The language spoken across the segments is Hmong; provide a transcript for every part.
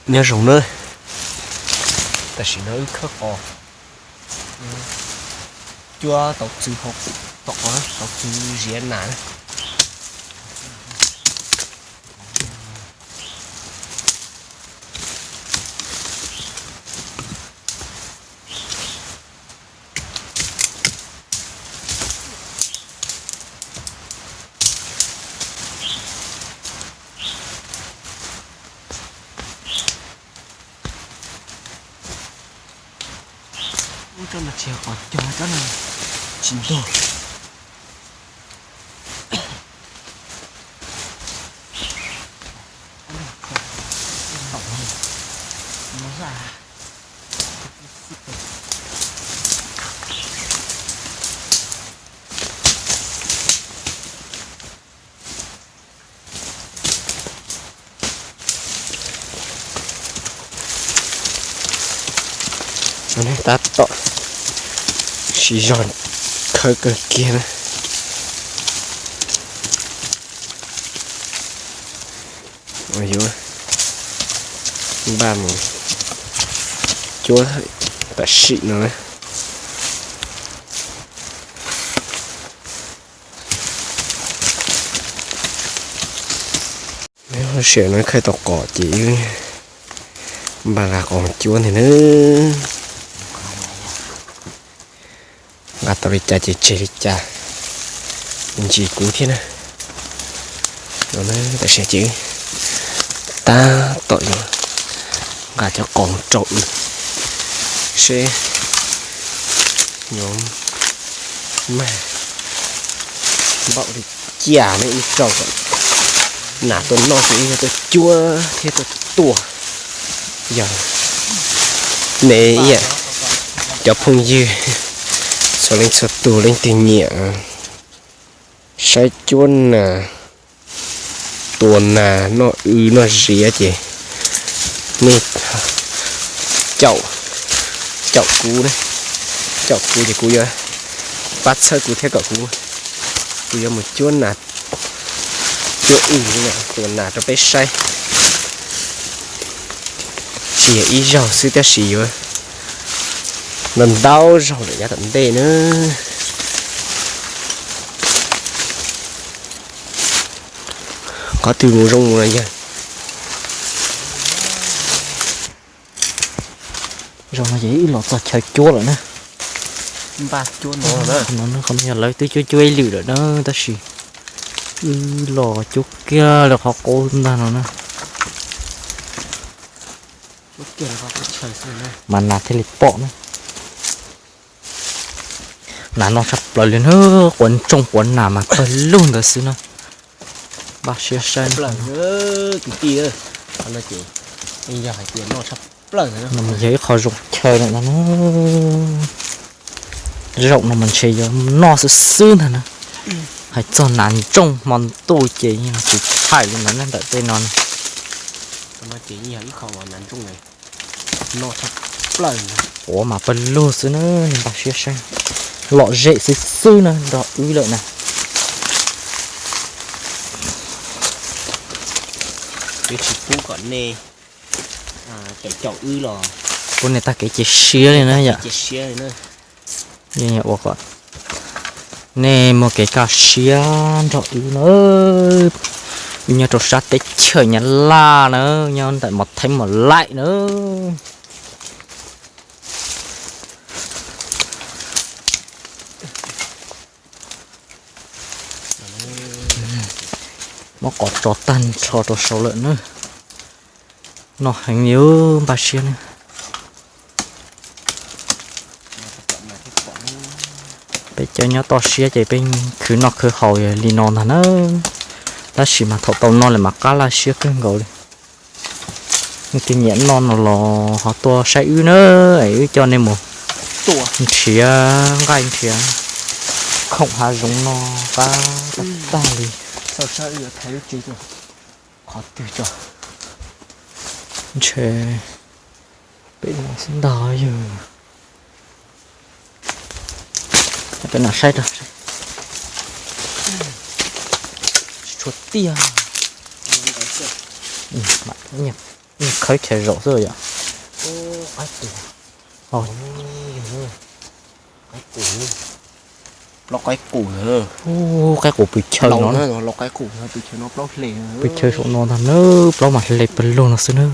Nyob zoo na, tam sim no wb khawb qos cuab tau txwv hauv, tau qos tau txwv ziav nas. Ub, tsob no tsis yog qos cog, tsob no tsis ntug. Tab tom siv zog khawb kawg kiag na. Yuav npaj mus cuab tam sim no na. Sim no khawb tau qos ces npaj nqa qos cuab ntag na. Nqa tau li cas ces tseg li cas, ntsis kuv thiab na. Tam sim ces tab tom yuav nqa cov qos rau wb seb yuav mag npaum li cas ne, wb rau kom nas tuaj noj ces wb yuav tuaj cuab thiab tuaj tua. Yog nej ib yam cov phooj ywg txhua leej txhua tus leej twg nyiam saib cuab nas, tua nas, noj wb noj ziav ces nej caum, caum kuv, caum kuv ces kuv yuav pab txhawb kuv thiab kom kuv, kuv yuav mus cuab nas, cuab wb, tua nas rau peb saib. Tsis yog ib zaug xwb tab sis yuav ntau ntau zaug lawm yav tom ntej na. Qhov twg mus zoo mus no yog. Zaum no ces wb los txog chaw cuab lawm na. Qhov no yog lawv twb cuab cuab ib lwm lawm na tab sis wb los cuab kiag li qhov qub ntag no na. Mas nas thiaj li pom na. Nas noj tshaj plaws li na, quav ntsooj quav nas mas pawg lug ntawd xwb na. Npaj siab saib. Yog ib qho zoo chaw lawm no na. Zaum no mas ntshe yuav noj xwb xwb ntag na. Hais txog nas ntsooj hmo ntuj ces yeej tsis thaij li ntawd ntawm tej no na. Quav mas pawg lug xwb na, npaj siab saib. Lom zem xwb xwb na nrog wb lawm na. Pub nej tag kev cia siab li na yom. Ua kom nej muaj kev kaj siab nrog wb na. Wb nyob rau sab teb chaws Nyab Laj na, nyob ntawm Mos Theeb Mos Laim na. Muab qos tso tag nrho rau saud lawm na. Noj heev li, npaj siab na. Peb cov nyob toj siab ces peb khwv noj khwv haus li no ntag na. Tab sis mas thaum tau noj lawm mas qab laj siab kawg nkaus li. Nej twb nyiam noj no los ho tuaj saib wb na, es wb coj nej mus nrhiav nqaij nrhiav khoom hav zoov no qab tag li. Qhov twg tso. Ntshe pem no xwb ntag yog. Peb no saib rau. Tsis tshua tiag. Mam nyiam. Khawb chaw zaum xwb yom. Plaub qaib qus, pw chaw no, pw chaw saum no ntag na, plaub mas hle pawg lug no xwb na.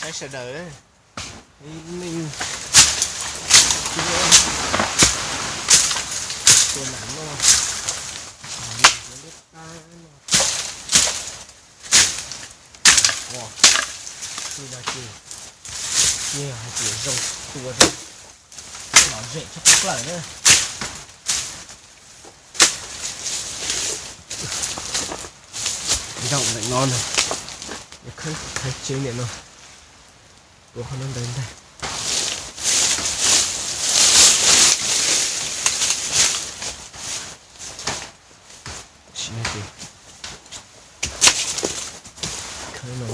Saib sawv daws, ib leeg tua nam noj, tua lub qab no, tua no ces yeej yog hais tias zoo tua rau lom zem tshaj plaws na. Nraum ntawm no na, khawb tsev ntawm no, tua qhov no ntawd ntag. Tam sim no ces khawb no.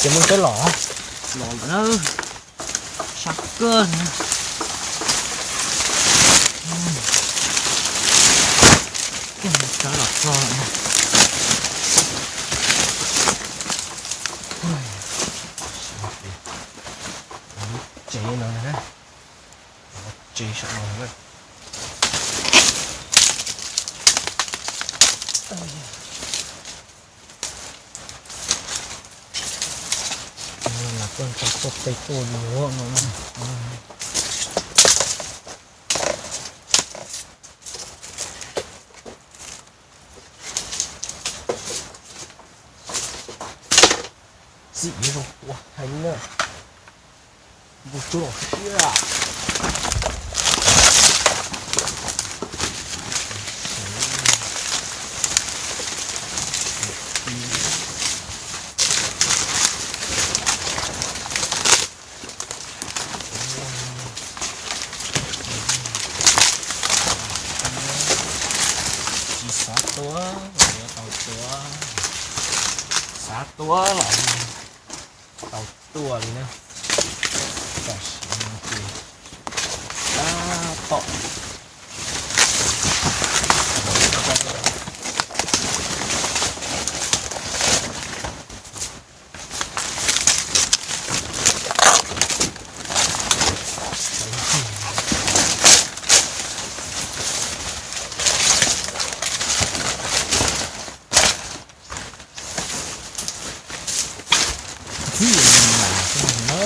Txiav mus twb los, los lawm na, sab kawg na. Sab los txog lawm na. Tsev no na, tsev saum no na. Lam koj tso tuaj peb tuaj yuav no na. txim zoo tua heev na. Npau suav los siab. Tsis xav tua, tau tua, xav tua los tau tua li na. Tam sim no ces tab tom txij li no xwb na,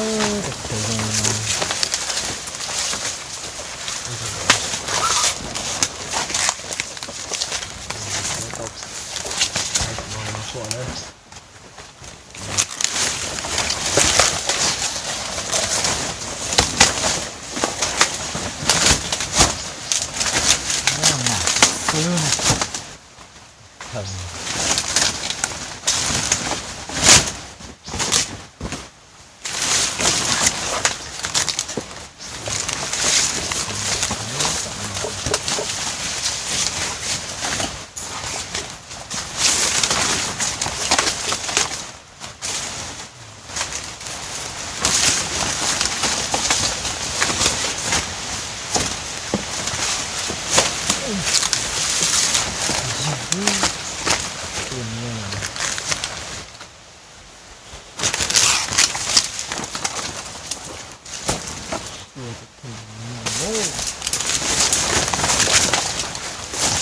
tus khev zoo li no.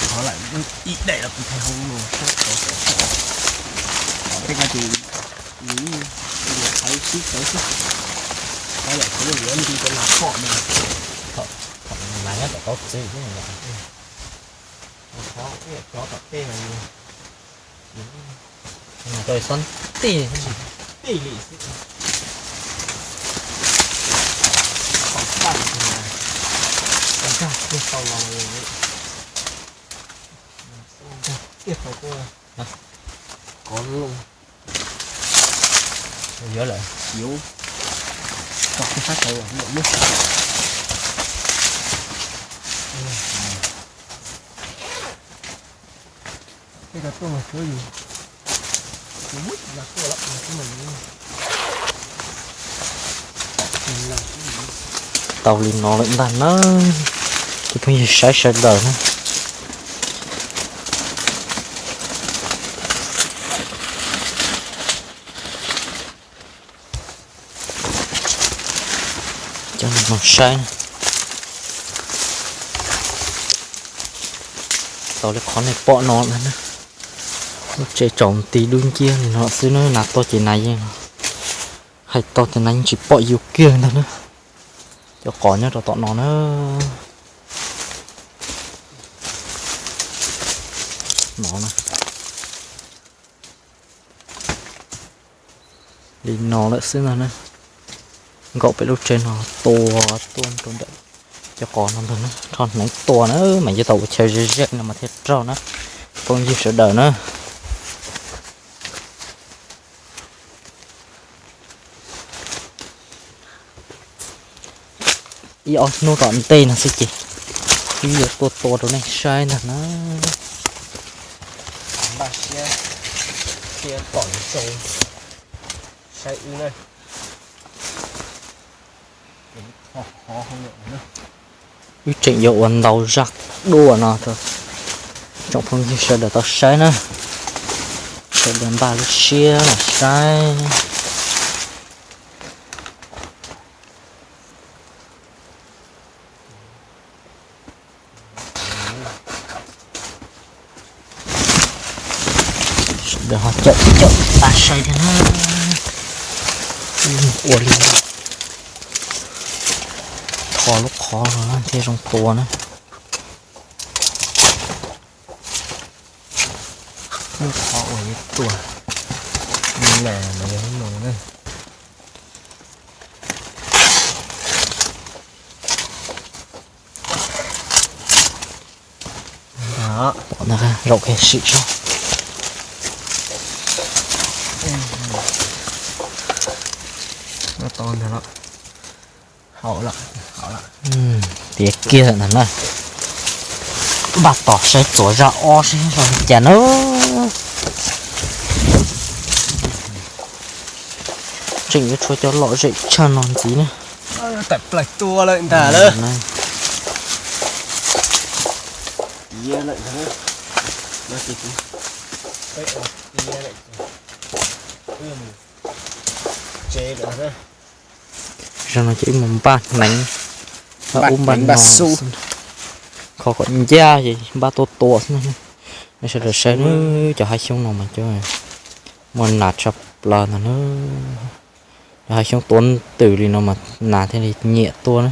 Thov lam ib daim los kuv thaiv hauv los sab tod. Tej ko ces nws qhov sib tawv xwb, qhov lam txhoov yuav nti rau nas phom no. Thaum mas nyob tom qab txwv xwb. Qhov ib yam cov tom tej no, tau xob tij, tij li xwb. Tau tag, tau los, tag tiag tau tuaj. Kov loo. Yuav lawm, yuav. Kov sab tau lawm, lawm lub. Tej no tuaj mas suav yus, yus muab tsis nco tuaj lawm no xwb mas yus. Tau li no lawm ntag na, cov phooj ywg saib sawv daws na. Coj nej mloog saib na. Tau li qhov nej pom no na, lub tsev tsaus nti dub nciab li no xwb na, nas tuaj ces nas yeej hais tau tias nas yeej tsis pom yus kiag ntag na. Cov qos nyob rau tom no na. No na. Li no lawm xwb ntag na. Nkaum pem lub tsev no tua tuaj rau ntawm cov qos no ntag na, rho hneev tua na, mas yuav tau ua chaw ze ze no mas thiaj raug na, phooj ywg sawv daws na. Ib ob hnub tom ntej no xwb ces wb yuav tuaj tua rau nej saib ntag na. Npaj siab thiab pom zoo saib wb na. Wb tseem yuav ua ntau zaj dua no rau tsoom phooj ywg sawv daws tau saib na. Sawv daws npaj lub siab los saib. Sawv daws ho caum caum tas saib thiab na. Ua li no, tho lub qhov los thiaj zoo tua na. Lub qhov uas yuav tua, Nas mas yog hnub no na. Zaum sim saib. To ntag, haum lawm, haum lawm. Tiav kiag lawm ntag na. Npaj tos saib txuas zaj ob seb zoo li cas na. Tseem yuav tshuav cov lom zem tshaj no ntxiv na. Tawm plaws tua lawm ntag lawm. Tiav lawm ntag. Tiav lawm. Tsev lawm. Zaum no ces wb mus npaj hneev, npaj ub npaj no, kho kom ncaj ces npaj tuaj tua xwb. Nej sawv daws saib na, cov hav xyoob no mas cov muaj nas tshaj plaws ntag na. Cov hav xyoob tuav ntws li no mas nas thiaj li nyiam tuaj na.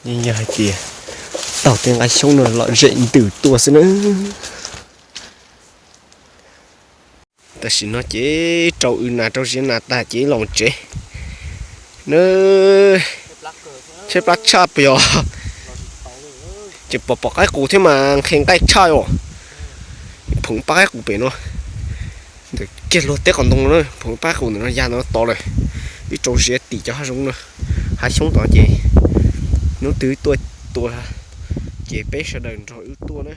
Yeej yog hais tias tau tej nqaij xyoob no lom zem ntws tuaj xwb na. Tam sim no ces rau wb nas rau ziav nas tag ces los tsev na. Tshaib plab tshaj plaws. Ces pom pom qaib qus thiab mas nqhis nqaij tshaj os. Phoov pab qaib qus pem no, ntawm kiag luag teb qos ntoo na, phoov pab qaib qus ntawm no ya ntawm no tod lawm. Wb rau ziav tim cov hav zoov no, hav xyoob tod ces hnub twg tuaj tua ces peb sawv daws nrog wb tuaj na.